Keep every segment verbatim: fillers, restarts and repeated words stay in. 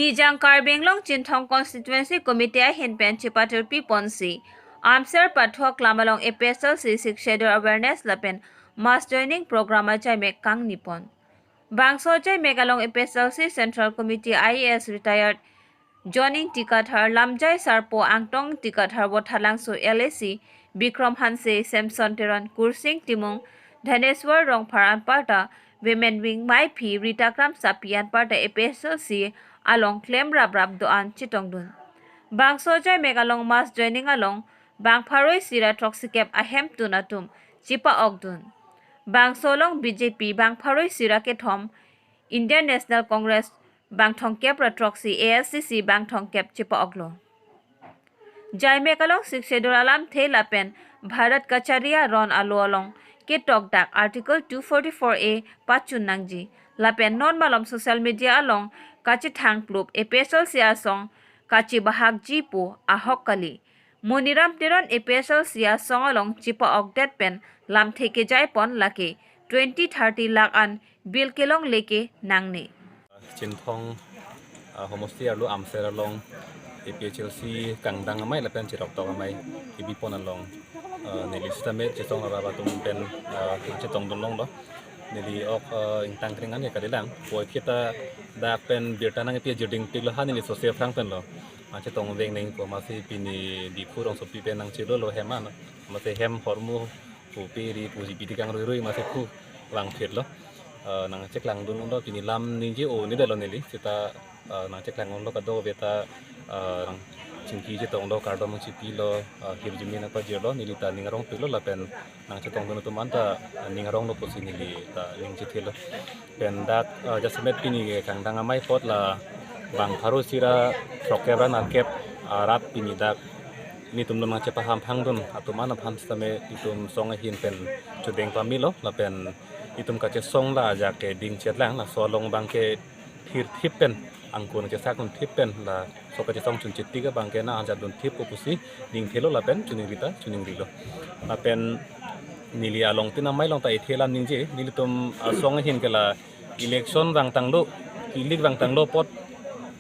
Ijang Karbi Anglong Chinthong Constituency Committee ahin pen chipatirpi ponsi Amser Pathua Klam along A P H L C Sixth Schedule Awareness lapen Mass Joining Program ajaimek kangni pon. Bangso ajaimek along A P H L C Central Committee I A S retired John Ingti Kathar, Lamjai Sarpo, Angtong Ingti Kathar, Voithalangso L A C Bikram Hanse, Samson Teron, Kursing Timung, Dhaneswar Rongphar anparta Women Wing maiphi Rita Kramsapi anparta A P H L C along klem raprap do-an chetongdun. Bangso ajaimek along Mass Joining along bang pharo isi ra throksi kep ahemtun atum chipa-okdun. Bangso along B J P bang pharo isi ra kethom, Indian National Congress bang thomkep ra throksi, A S D C bang thomkep chipa-oklo. Ajaimek along Sixth Schedule alamthe lapen Bharat kachari aron alo along ketok dak Article two forty-four A pachun nangji lapen non malom social media along kachethang plup A P H L C asong kachebahakji pu ahok kali. Moniram Teron A P H L C asong along chipa-okdet pen lamthe kejai pon, lake twenty thirty lakh an bill kelongle ke nangne. Chinthong, ah, homosti arlo Amser along A P H L C kangdang amei lapen cheroktok amei kebi pon along, ah, neli sitame chesong rara atum pen, ah, chetongdun longlo. Neli ok, ah, ingtang kring an ke kalilang. Puvoiphit ta dak pen birta nangpi ajirding piklo, ha neli sose aphrang penlo. Nangchetong veng nangpo, amatsi pini Diphu rongsopi pen nangchelolo hem an. Amatsi hem hormu pupe ri puji piti kangruirui amatsi phu vangphitlo. Ah, nangcheklangdun longlo, pini lam ningje-o nidetlo neli. Seta, ah, nangcheklangdunlo kadokave ta, ah, nangchingki chetonglo, kardom chipilo, ah, hirjume nangpajirlo, neli ta ning arongpiklo lapen nangchetongdun atum anta ning aronglo pusi neli ta ning chethelo. Pen dak, ah, jasemet pini ke kangdang amei apot la bang pharo isi ra throkkep ra nerkep arat pini dak nelitum nangchepaham phangdun atum an aphan sitame itum song ahin pen chodeng pamelo lapen itum kachesong la ajak ke dingchetlang, laso along abang ke thirthip pen, angkun chesakdunthip pen, laso kachesong chunchetik abang ke nang-anjatdunthip pu pusi dingthelo lapen choningri ta choningrilo. Lapen neli along tin amei along ta ithe alam ningje, nelitum asong ahin ke la election vangtanglo, ilik vangtanglo apot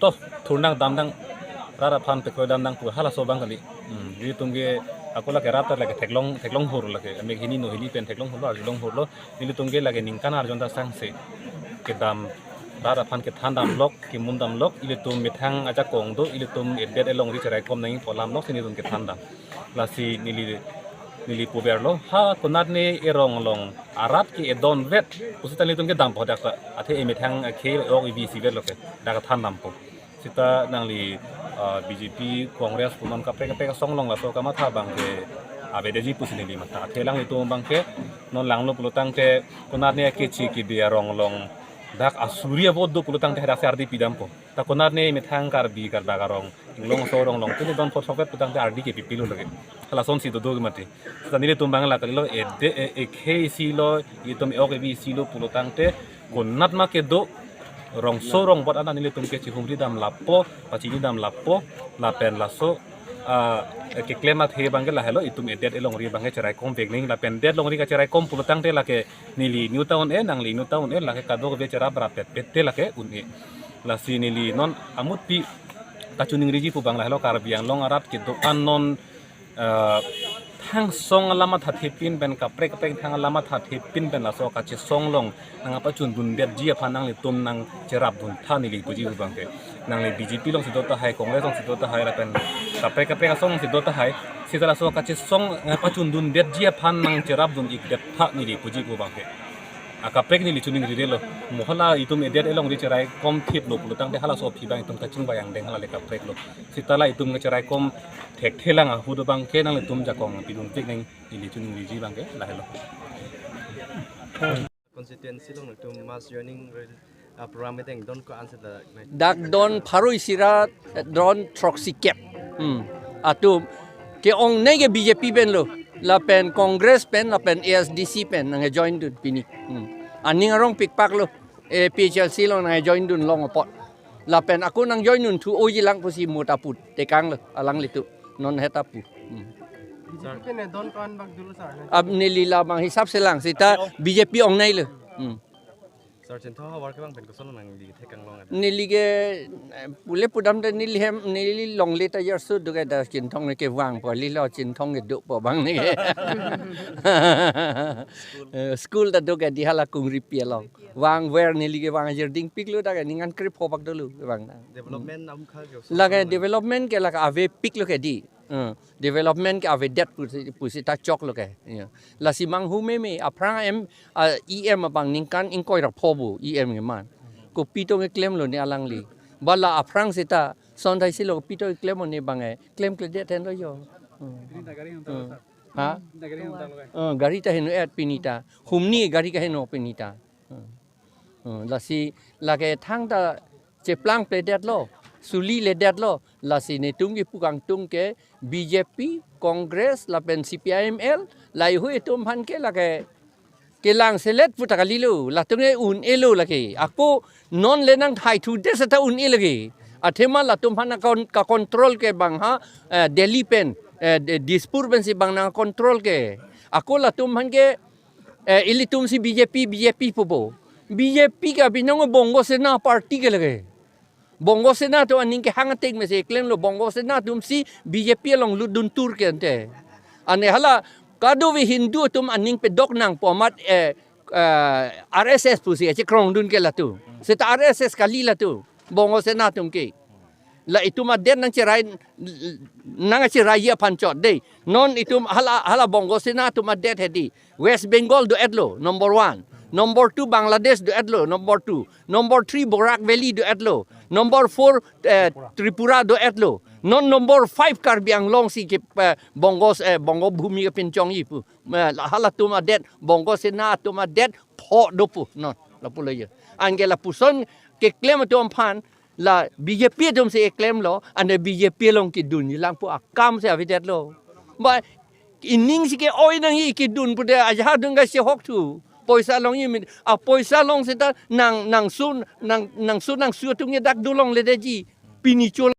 to thurnang damnang, rat aphan pekroidamnang pu halaso abang kali. Hmm, nelitum ke ako lake rat ta lake theklong, theklong hur lake, amek hini no hini pen theklong hurlo, arjulong hurlo, nelitum ke lake ningkan arjon ta sangse kedam, rat aphan kethan damlok, kemun damlok, ilitum methang ajakong do, ilitum edet elongri cheraikom nangji pu alam loksi nelitum kethan dam. Lasi neli, neli puverlo, ha konatne erong along arat ke-edonvet pusi ta nelitum kedampo dak ta. Athe emethang akhei ok evi isivetlo ke, dak kethan dampo. Seta nangli, ah, B J P, Congress pu non kaprek kaprek asong along laso kamatha abang ke avedetji pusi neli matha. Athe alanglitum abang ke non langlo pulotangte konatne akeche kebe arong along dak asuri avote do pulotangte hadak si ardi pidampo. Ta konatne methang Karbi Karbak arong, Inglong aso arong along, tini don phot sokvet putangte ardi kepipilo lake. Halasonsi dodo ke mati. Seta nelitum abang la kalilo, ede, e, ekhei isilo, itum e-ok evi isilo pulotangte, konat ma kedo, rongso rongbot an nelitum ke chihumri dam lapo, pachini dam lapo, lapen laso, ah, keklem athe abang ke lahelo, itum edet elongri abang ke cheraikom vek nangji, lapen det longri kacheraikom pulotangte lake neli new town e, nangli new town e, lake kadokave cherap rapet pet te lake un-e. Lasi neli non amutpi kachoningriji pu abang lahelo, Karbi Anglong arat kedo-an non, eh, thangsong alam mathathepin pen, kaprek kaprek thang alam mathathepin pen laso kachesong along nangpachundundetji aphan nanglitum nangcherapduntha neli puji pu abang ke. Nangli B J P alongsi do tahai, Congress alongsi do tahai, lapen kaprek kaprek asong alongsi do tahai, seta laso kachesong, eh, pachundundetji aphan nangcherapdun-ikdettha neli puji pu abang ke. Akaprek neli choningrilo. Mo hala itum edet elongri cheraikom thiplo pulotangte halaso aphi abang itum kachingvai angdeng hala le kapreklo. Seta la itum cheraikom thekthelang ahut abang ke nanglitum jakong pidunpik nangji neli choningriji abang ke lahelo. Constituency along itum mass joining rally, ah, program kedeng don ko-an seta nai? Dak don pharo isi ra, eh, don throksi kep. Hmm. Atum ke-ongnei ke B J P penlo, lapen Congress pen, lapen A S D C pen nangjoindun pini. Hmm. Aning arongpikpaklo, A P H L C along nangjoindun long apot. Lapen ako nangjoindunthu-oji lang pusi mo ta pu tekanglo, alanglitum non heta pu. Hmm. Sir. Pine don ko-an bak dolo, sir? Ab neli labang hisap selang, seta B J P ongneilo. Hmm. Sir, Chinthong havar kevang pen koson nangli thekang long ada? Neli ke, eh, pule pudam de neli hem, neli longle ta yarsu do ke dak Chinthong ke vangpo, lilo Chinthong ke dopo abang ne. Eh, school ta do ke di hala Kungripi along. Vangver neli ke vang ajirding piklo dak ke ningan krip hopak dolo ke vang na. Development amkha ke. Lake development ke lake avepiklo ke di. Eh, development ke avedet pusi, pusi ta choklo ke. Ya. Lasi manghu meme, aphrang em, ah, E M abang ningkan ingkoi ra pho pu, E M ke man. Kopi tong keklemlo ne alangli. Ba la aphrang seta, son thai silo kopi tong keklem ne abang eh, klemkledet henlo yo. Hmm. Hmm. Ha? Eh, gari ta heno-et pini ta. Humni gari keheno pini ta. Hmm. Hmm, lasi lake thangta cheplangpledetlo, suliledetlo, lasi netum kipu kangtung ke B J P, Congress, lapen C P I M L, laheihui atum aphan ke lake kelang selet puta kalilo, latum ke un-elo lake. Ako non le nang thaithudet seta un-e lake. Athema latum aphan akon-, ka-control ke bang ha, eh, Delhi pen, eh, Di-, Dispur pensi bang nang-control ke. Ako latum aphan ke, eh, ilitum si B J P, B J P pupo. B J P ke abinong Bongo Sena party ke lake. Bongo Sena atum aning kehang atik mesi klemlo, Bongo Sena atum si B J P along lutdun tur ke ante. Ane hala kadokave Hindu atum aning pedok nangpo amat, eh, eh, R S S pusi kachekrongdun ke latum. Seta R S S kali latum. Bongo Sena atum ke. La itum adet nangcherai, nangcherai aphan chot dei. Non itum hala, hala Bongo Sena atum adet hedi. West Bengal do-etlo, number one. Number two, Bangladesh do-etlo, number two. Number three, Barak Valley do-etlo. Number four, eh, Tripura do-etlo. Non number five, Karbi Anglong si ke, eh, Bongos, eh, Bongo Bhumi kepinchongji pu. Eh, la halatum adet, Bongo Sena atum adet, pho do pu. Non, lapulo ye. Anke lapuson keklem atum aphan, la B J P atum si klemlo, ane B J P along kedunji lang pu akam si avedetlo. Ba ining si ke-oi nangji kedun pute ajahak adung ke si hok thu. Poisa longji min, a poisa long seta nang, nangsun, nang, nangsun nangsu atum ke dak dolongledetji. Pini chol